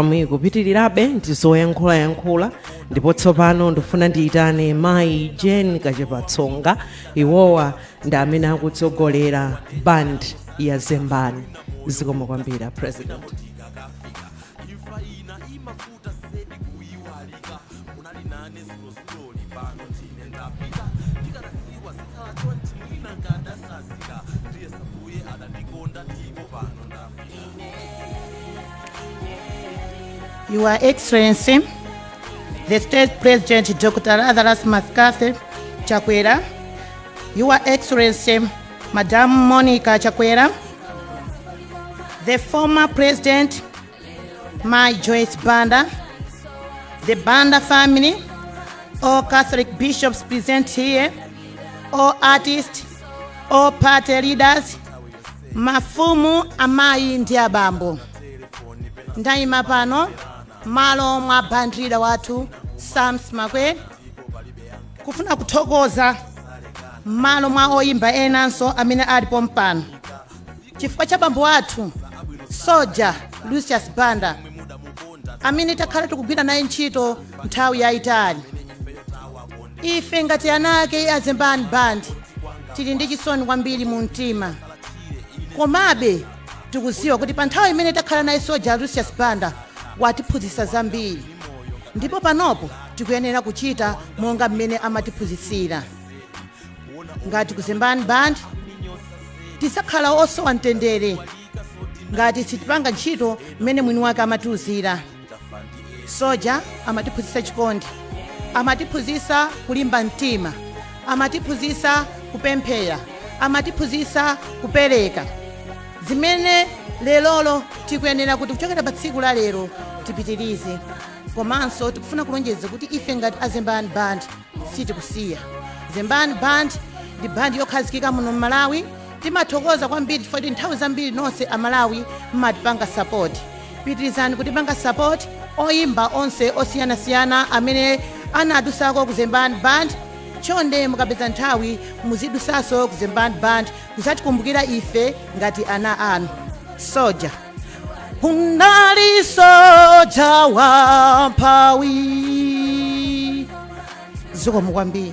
Ikupitirirabe ndi zoyankhulayankhula, ndipo tsopano ndifuna ndiyitane Mayi Jane Kachepatsonga. Iwowa ndi amene akutsogolera band ya Zembani. Zikomo kwambiri, President. Imfa ina imafuta sedi kuyiwalika. Munali nane zulozuloli, pano ndine ndapita. Ndikanasiwa zikhala chonchi, mwina nkadasazika. Ndiye sabuye adandikonda, ndipo pano ndafika. Your Excellency, the State President Dr. Lazarus McCarthy Chakwera, Your Excellency Madam Monica Chakwera, the former President Mai Joyce Banda, the Banda family, all Catholic bishops present here, all artists, all party leaders, mafumu, amayi ndi abambo. Ndayima pano malo mwa band leader wathu Sams Makwe kufuna kuthokoza malo mwa oyimba enanso amene alipo mpano chifukwa cha bambo athu Soja Lucius Banda amene takhala tikugwira naye ntchito nthawi yayitali. Ife ngati ana ake a Zembani Band tili ndi chisoni kwambiri mu mtima, komabe tikuziwa kuti pa nthawi imene takhala naye Soja Lucius Banda watiphunzitsa zambiri, ndipo panopo tikuyenera kuchita monga mmene amatiphunzitsira. Ngati kuZembani Band tisakhala osowa mtendere ngati sitipanga ntchito mmene mwini wake amatiuzira. Soja amatiphunzitsa chikondi, amatiphunzitsa kulimba mtima, amatiphunzitsa kupemphera, amatiphunzitsa kupereka, zimene lelolo tikuyenera kuti kuchokera pa tsiku la lero tipitirize. Komanso tikufuna kulonjeza kuti ife ngati aZembani Band sitikusiya. Zembani Band ndi bandi yokhazikika muno mMalawi. Timathokoza kwambiri chifukwa kuti nthawi zambiri nonse Amalawi mmatipanga support. Pitirizani kutipanga support. Oyimba onse osiyanasiyana amene anadusako kuZembani Band, chonde mukapeza nthawi muzidusaso kuZembani Band kuzatikumbukira ife ngati ana anu. Soja unali soja wamphawi. Zikomo kwambiri.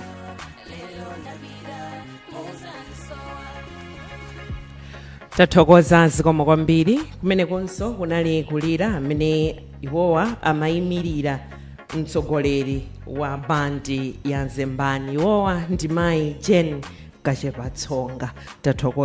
Tathokoza, zikomo kwambiri. Kumenekonso kunali kulira amene iwowa amayimirira mtsogoleri wa bandi ya Zembani. Iwowa ndi Mayi Jane Kachepatsonga. Tathokoza.